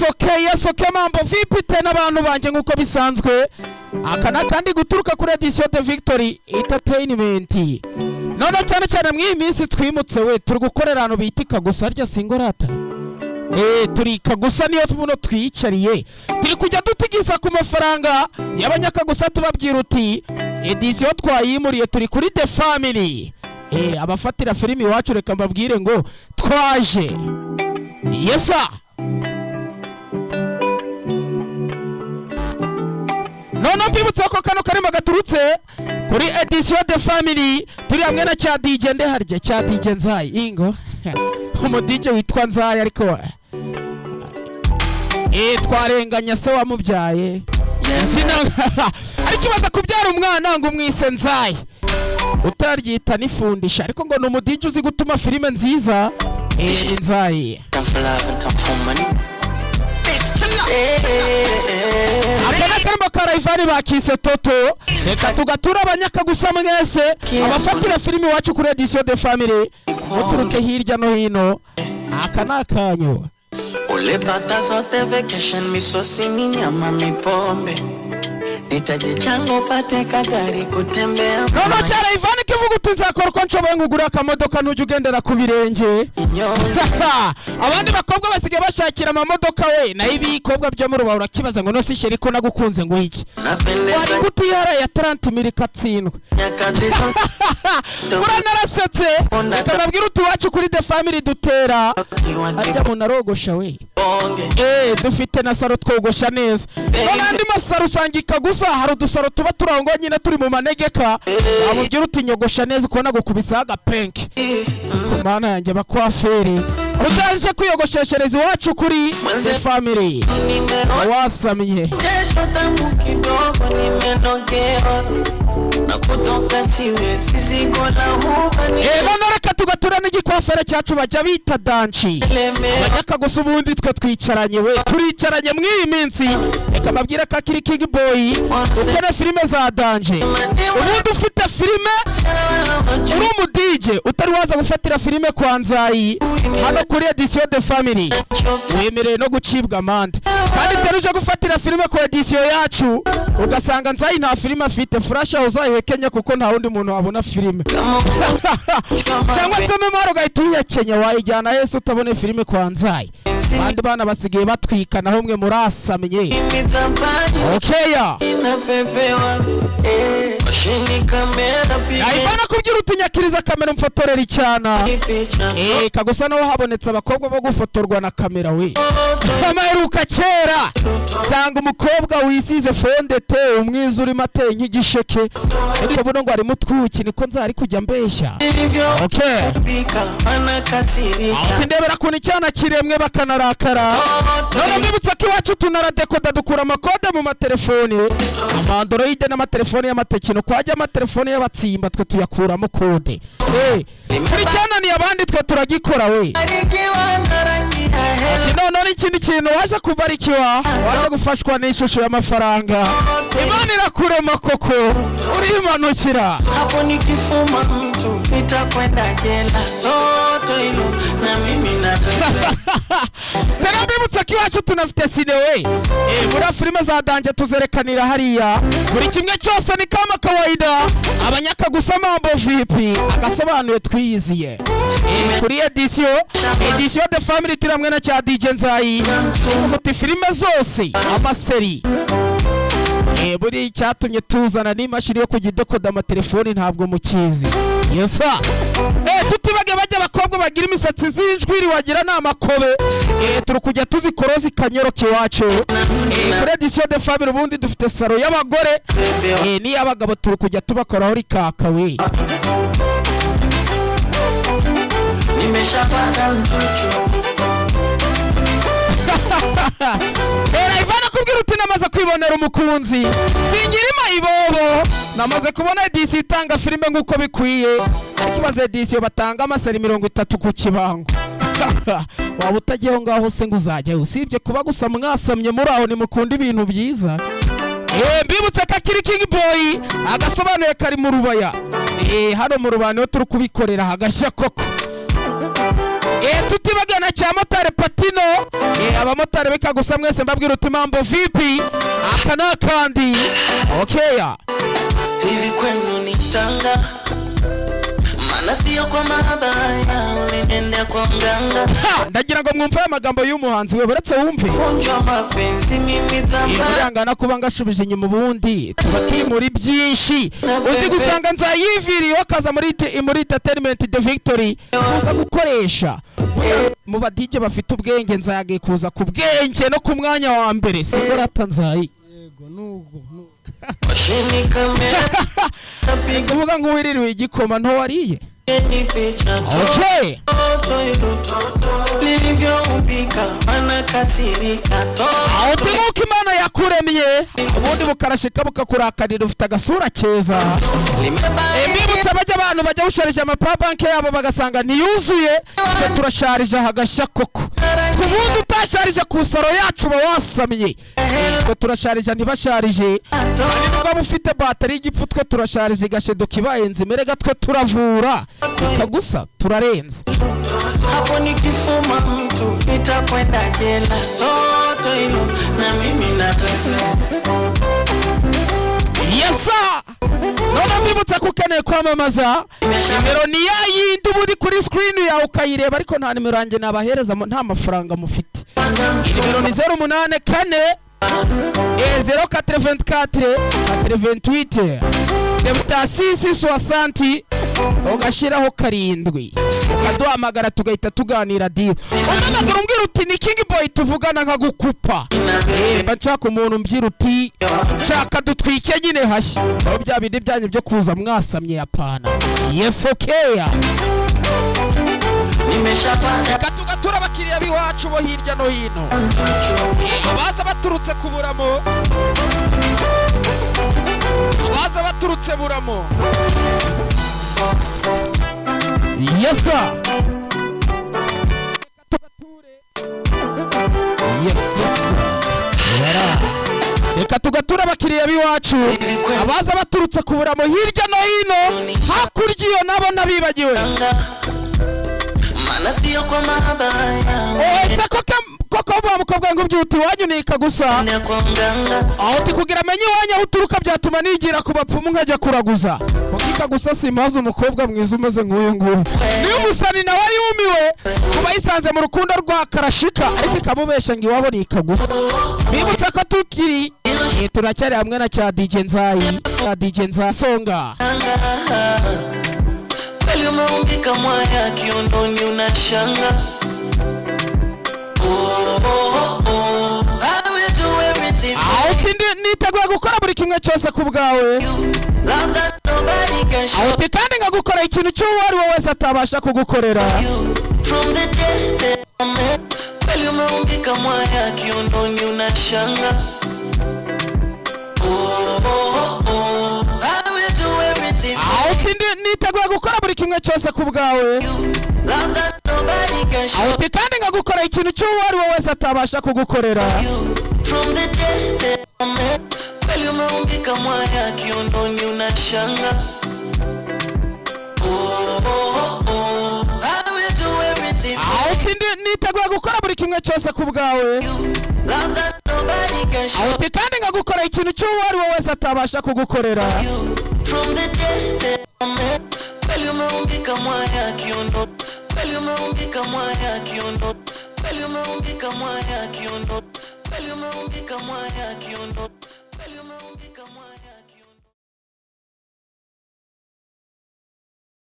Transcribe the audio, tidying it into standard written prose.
Okay, yes, okay, mambo vipi tena abantu banjye? Nk'uko bisanzwe, aka n'akandi guturuka kuri Edition de Victory Entertainment. None cyane cyane mw'iyi minsi twimutse we, turi gukorera ahantu bita Kagusa. Harya singorata, turi Kagusa, niyo tubuno twiyicariye. Turi kujya dutigiza ku mafaranga y'abanyakagusa, tubabwira uti edition twayimuriye, turi kuri The Family. Abafatira filimi iwacu, reka mbabwire ngo twaje yesa. None mbibutse ko kano karimo gaturutse kuri Edition de Family, turi hamwe na cya DJ ndeharya, cya DJ Nzayi, ingo umu DJ witwa Nzayi, ariko twarenganya se wamubyaye izina. Ariko ibaza kubyara umwana ngo umwise Nzayi, utaryita n'ifundisha, ariko ngo ni umu DJ uzi gutuma filime nziza. Ni Nzayi. Time for love and time for money. Aka ni akarimo ka Rayvanny bakise Toto. Reka tugatura abanyakagusa mwese, abafatira filime iwacu kuri Edition de Family, muturutse hirya no hino, aka ni akanyu. Ule bata zote vacation, misosi, minyama, mipombe, nitajichanga upate kagari kutembea. Noneho cya Rayvanny kivuga uti nzakora uko nshoboye ngo ugure akamodoka, ntujye ugendera ku birenge. Inyonge. Abandi bakobwa basigaye bashakira amamodoka we, naho ibikobwa byo mu Rubavu urakibaza ngo nose chéri ko nagukunze ngo iki? Napendeza. Wari gutihara ya 30 mille katsindwe. Nyakati zote. Uranarasetse. Reka babwire uti iwacu kuri The Family dutera harya muntu arogosha we. Bonge. Dufite na salon, twogosha neza. None andi masaro usanga ikagusa, hari udusaro tuba turi aho ngaho nyine turi mu manegeka, wamubwira uti nyogosha neza, ukabona gukubisaho agapenke. Ku Mana yanjye, abakwaferi utaje kwiyogosheshereza iwacu kuri The Family wasamye. Kesho tamu kidogo nimenogewa na kutoka siwezi, zigo la huba. None reka tugatura n'igikwafere cyacu bajya bita Danci. Nilemewa. Abanyakagusa ubundi twe twicaranye we, turicaranye mw'iyi minsi. Reka mbabwire ko akiri King Boy ukora filime za danger. Ubundi ufite filime, uri umu DJ, utari waza gufatira filime kwa Nzayi hano kuri Edition de Family, wemerewe no gucibwa amande. Kandi utari gufatira filime ku edition yacu ugasanga Nzayi nta filime afite, flash uzayihekenye, kuko nta wundi muntu wabona filime, cyangwa se mémoire ugahita uyihekenya. Wayijyana hese utabone filime kwa Nzayi? Abandi bana basigaye batwika, naho mwe murasamye. Okeya. Inapepewa shini kamera. Ivana kubwira uti nyakiriza kamera mfotorera icyana. Picha. Kagusa naho habonetse abakobwa bo gufotorwa na kamera we. Amaheruka kera sanga umukobwa wisize fond de teint, umwiza urimo ateye nk'igisheke, ariko buno ngo harimo utwuki, niko nzari kujya mbeshya. Okay. Pika wanakasirika. Ati ndebera kuntu icyana kiremwe bakanarakara. None mbibutsa ko iwacu tunaradekoda, dukura amakode mu matelefoni, ama Android n'amatelefoni y'amatekino, kwajya amatelefoni y'abatsimba, twe tuyakuramo kode. Kuri cyananiye abandi twe turagikora we. Barikiwa narangira hela. Ati noneho n'ikindi kintu, waje kubarikiwa, waje gufashwa n'ishusho y'amafaranga, Imana irakurema koko urimanukira. Hapo nikifuma mtu nitakwenda jela, toto hilo na mimi napenda. Rero mbibutsa ko iwacu tunafite ciné we. Muri filime za danger tuzerekanira hariya, buri kimwe cyose ni kama kawaida. Abanyakagusa mambo vipi? Agasobanuye twiyiziye. Kuri Edition de Family turi hamwe na cya DJ Nzayi muti filime zose, ama série. Buri icyatumye tuzana n'imashini yo kujya idekoda amatelefoni ntabwo mukizi yesa. Tutibage bajya abakobwa bagira imisatsi z'injwiri wagira ni amakobe. Turi kujya tuzikora zikanyoroka iwacu. Kuri Edition de Family ubundi dufite salon y'abagore, n'iy'abagabo, turi kujya tubakoraho rikaka we. Nimeshapata mchuchu. Ivana kubwira uti namaze kwibonera umukunzi, singirima ibobo, namaze kubona edisiyo itanga filime nk'uko bikwiye. Ariko ibaze edisiyo batanga ama série 30 ku kibango, waba utagiyeho ngaho se ngo uzajyayo? Usibye kuba gusa mwasamye muri aho, nimukunda ibintu byiza. Mbibutse ko akiri King Boy, agasobanuye kari mu Rubaya. Hano mu Rubaya niho turi kubikorera hagashya koko. Tutibagana cya motari Patino. Abamotari bikagusa mwese, mbabwira uti mambo vipi? Aka ni akandi, okeya. Hivi kwenu ni Tanga, maana sio kwa mabaya, ulinenda kwa mganga. Ha, ndagira ngo mwumve aya magambo y'umuhanzi we, buretse wumve. Ugonjwa mapenzi mimi zamani. Burangana kuba ngashubije inyuma, ubundi tuba turi muri byinshi. Uzi gusanga nzayiviriye akaza muri entertainment the victory kuza gukoresha mu ba DJ bafite ubwenge. Nzagiye kuza ku bwenge no ku mwanya wa mbere, siko rata Nzayi? Yego, nubwo Washeni kamera Ni kuvuga ngo wiririwe igikoma nto wariye. Pigeni picha. Okay. Toto hilo lilivyoumbika, wanakasirika. Aho Toto nk'uko Imana yakuremye, ubundi bukarashika bukakurakarira, ufite agasura keza. Mbibutsa bajya abantu bajya gusharija amapabanke yabo bagasanga ntiyuzuye, twe turasharije hagashya koko. Twe ubundi utasharije ku saro yacu uba wasamye. Twe turasharija ntibasharije. Niba waba ufite bateri y'igipfu, twe turasharije igasheduka ibaye nzima. Erega twe turavura gusa turarenze. Hapo nikifuma mtu nitakwenda jela. Toto hilo na mimi napenda. Yesa, none mbibutsa ko ukeneye kwamamaza, nimero ni ya yindi uba uri kuri screen yawe ukayireba, ariko nta nimero yanjye nabahereza nta mafaranga mufite. Nimero ni 084 084 88 76 60, ugashyiraho 7, ukaduhamagara tugahita tuganira. Diyo umpamagara umbwira uti ni King Boy tuvugana, nkagukupa. Mba nshaka umuntu umbwira uti nshaka dutwike nyine hashya, aho bya bindi byanyu byo kuza mwasamye, apana. Yes, okay. Nimeshapata. Reka tugatura abakiriya b'iwacu bo hirya no hino, abaza baturutse ku Buramo, abaza baturutse Buramo. Yesa, tugature. Yes. Yara. Reka tugature abakiriya b'iwacu, abaza baturutse ku Buramo hirya no hino, hakurya iyo nabo nabibagiwe. Maana sio kwa mabaya. Ese koko wa mukobwa ngo ubyuta iwanyu nika gusa? Nenda kwa mganga. Aho uti kugira amenye iwanyu aho uturuka byatuma nigira ku bapfumu nkajya kuraguza, kuko ikagusa simaze umukobwa mwiza umeze nk'uyu nguyu. Niyo umusani nawe yumiwe kuba yisanze mu rukundo rwa Karashika, ariko ikamubeshya ngo iwabo ni ikagusa. Bibutsa ko tukiri turacyari hamwe na cya DJ Nzayi, cya DJ Nzayi Songa. Kweli umeumbika mwaya, kiundoni unashanga. Oh, oh, oh. I will do everything Aho for uti niteguye gukora buri kimwe cyose ku bwawe. you. Love that nobody can show Aho uti kandi nkagukora ikintu cy'uwo ari we wese atabasha kugukorera. You. From the day that I met. Kweli umeumbika mwaya, kiundoni unashanga. Oh, oh, oh. I will do everything Aho for uti niteguye gukora buri kimwe cyose ku bwawe. You. Love that nobody can show Aho uti kandi nkagukora ikintu cy'uwo ari we wese atabasha kugukorera. You. From the day that I met. Kweli umeumbika mwaya, kiundoni unashanga. Oh, oh, oh. I will do everything Aho for uti niteguye gukora buri kimwe cyose ku bwawe. You. Love that nobody can show Aho uti kandi nkagukora ikintu cy'uwo ari we wese atabasha kugukorera. You. From the day that I met. Kweli umeumbika mwaya, kiundo. Kweli umeumbika mwaya, kiundo. Kweli umeumbika mwaya, kiundo. Kweli umeumbika mwaya, kiundo. Kweli umeumbika mwaya.